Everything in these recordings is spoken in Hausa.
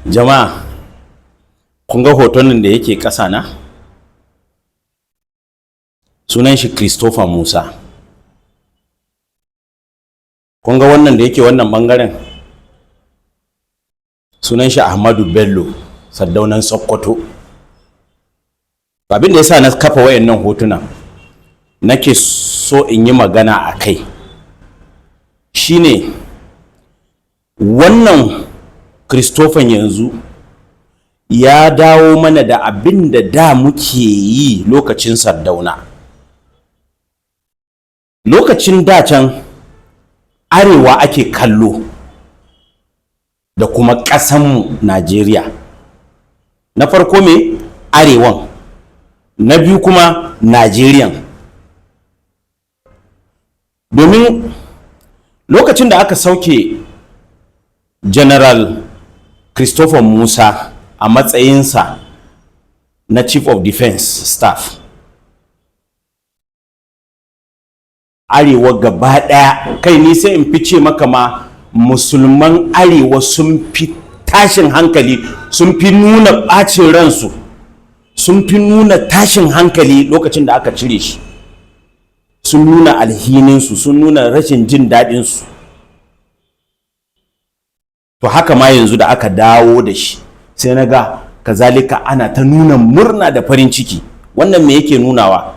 Jama'a, kun ga hoton nan da yake ƙasa na? Sunan shi Christopher Musa. Kun ga wannan da yake wannan ɓangaren? Sunan shi Ahmadu Bello, Sardaunan Sokoto. Abin da ya sa na kafa wayannan hotuna nake so in yi magana a kai shine wannan Christopher yanzu ya dawo mana da abin da da muke yi lokacin Sardauna. Lokacin da can, arewa ake kallo da kuma ƙasanmu Najeriya. Na farko me arewan, na biyu kuma Najeriyan. Domin lokacin da aka sauke General Christopher Musa a matsayinsa na Chief of Defense Staff, arewa gaba ɗaya, kai, ni sai in fice maka ma, musulman arewa sun fi tashin hankali, sun fi nuna ɓacin ransu, sun fi nuna tashin hankali lokacin da aka cire shi. Sun nuna alhininsu, sun nuna rashin jin daɗinsu. To haka ma yanzu da aka dawo da shi, sai na ga kazalika ana ta nuna murna da farin ciki. Wannan me yake nunawa?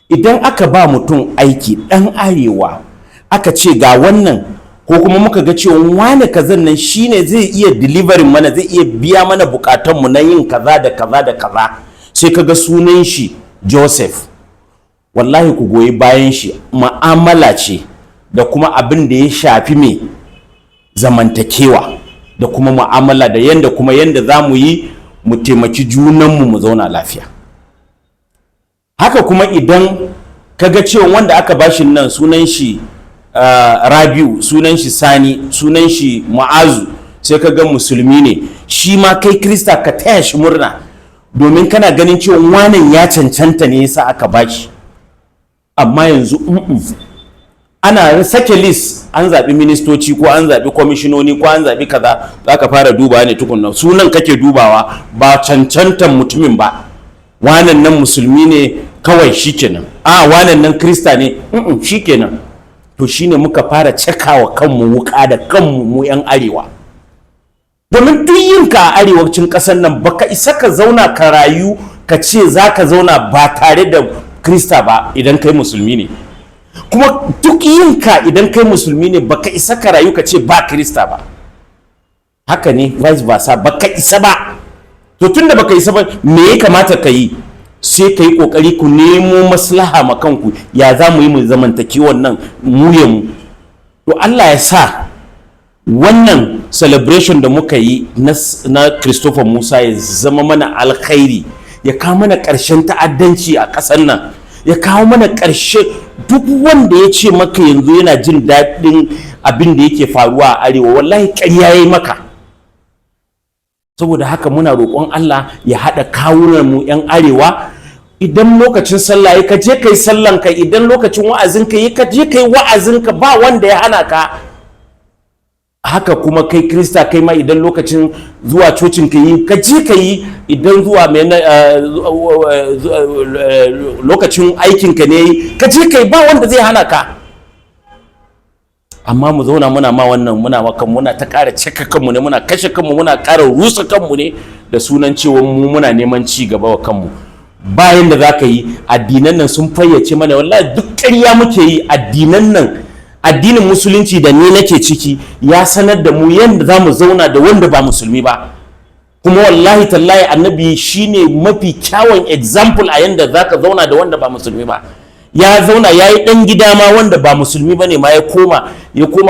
Idan aka ba mutum aiki, ɗan arewa, aka ce ga wannan, ko kuma muka ga cewa wane kazan nan shine zai iya delivering mana, zai iya biya mana bukatunmu na yin kaza da kaza da kaza, sai kaga sunan shi Joseph, wallahi ku goyi bayan shi. Ma'amala ce da kuma abin da ya shafi mai zamantakewa da kuma mu'amala da yanda kuma yanda za mu yi mu taimaki junanmu mu zauna lafiya. Haka kuma idan kaga cewa wanda aka bashi nan sunan shi Rabiu, sunan shi Sani, sunan shi Mu'azu, sai ka ga musulmi ne shi ma, kai Krista ka taya shi murna, domin kana ganin cewa wannan ya cancanta ne yasa aka bashi. Amma yanzu ana sake list, an zaɓi ministoci ko an zaɓi kwamishinoni ko an zaɓi kaza, za ka fara dubawa ne tukunna, sunan kake dubawa, ba cancantan mutumin ba. Wanan nan musulmi ne kawai, shikenan. A wanan nan Krista ne, shikenan. To shine muka fara cakawa kanmu wuka da kanmu, mu 'yan arewa. Domin duk yinka a arewacin ƙasar nan, baka isa ka zauna ka rayu ka ce za ka zauna ba tare da Krista ba idan kai musulmi ne. Kuma duk yinka idan kai musulmi ne, baka isa ka rayu ka ce ba Krista ba. Haka ne vice versa, baka isa ba. To tunda baka isa ba, me ya kamata ka yi? Sai ka yi kokari ku nemo maslaha ma kanku, ya za mu yi mu zamantakewan nan mu ya mu. To Allah ya sa wannan celebration da muka yi na Christopher Musa ya zama mana alkhairi, ya kawo mana ƙarshen ta'addanci a ƙasar nan, ya kawo mana ƙarshe. Duk wanda ya ce maka yanzu yana jin daɗin abin da yake faruwa a arewa, wallahi ƙarya ya yi maka. Saboda haka muna roƙon Allah ya haɗa kawunan mu 'yan arewa. Idan lokacin sallah ya, ka je kai sallan ka. Idan lokacin wa'azin ka yi, ka je kai wa'azin ka, ba wanda ya hana ka. Haka kuma kai Krista, kai ma idan lokacin zuwa cocin ka yi, ka je ka yi. Idan zuwa mai lokacin aikin ka ne, ka je kai, ba wanda zai hana ka. Amma mu zauna muna ma wannan, muna maka, muna ta ƙara cika kanmu ne, muna kashe kanmu, muna ƙara rusa kanmu ne da sunan cewa mu muna neman ci gaba wa kanmu. Bayan da za ka yi, addinan nan sun fayyace mana, wallahi duk ƙarya muke yi. Addinan nan, addinin Musulunci da ni nake ciki, ya sanar da mu yadda za mu zauna da wanda ba musulmi ba. Kuma wallahi tallahi, Annabi shine mafi kyawun example a yanda za ka zauna da wanda ba musulmi ba. Ya zauna, ya yi ɗan gida ma wanda ba musulmi ba ne ma, ya koma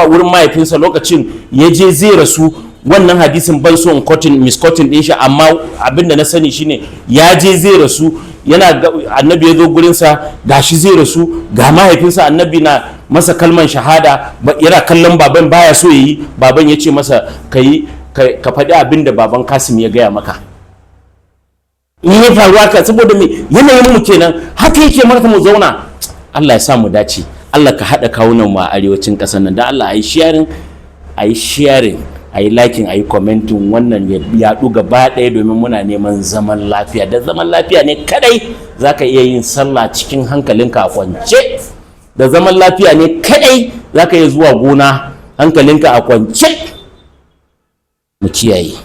wurin mahaifinsa lokacin ya je zai rasu. Wannan hadisin ban so in quoting, misquoting din shi, amma abin da na sani shine ya je zai rasu, yana Annabi ya zo gurinsa, gashi zai rasu, ga mahaifinsa. Annabi na masa kalman shahada, yana kallon baban baya so yayi. Baban ya ce masa, "Ka faɗi abin da baban Kasim ya gaya maka." In ya faru haka, saboda me? Yanayin mu kenan, haka yake marta mu zauna. Allah ya sa mu dace. Allah ka haɗa kawunan mu a arewacin ƙasar nan. Dan Allah ayi sharing, ayi sharing. A yi liking, a yi commenting, wannan ya yaɗu gaba ɗaya, domin muna neman zaman lafiya. Da zaman lafiya ne kadai za ka iya yin sallah cikin hankalinka a kwance. Da zaman lafiya ne kadai za ka iya zuwa gona hankalinka a kwance. Mu kiyaye.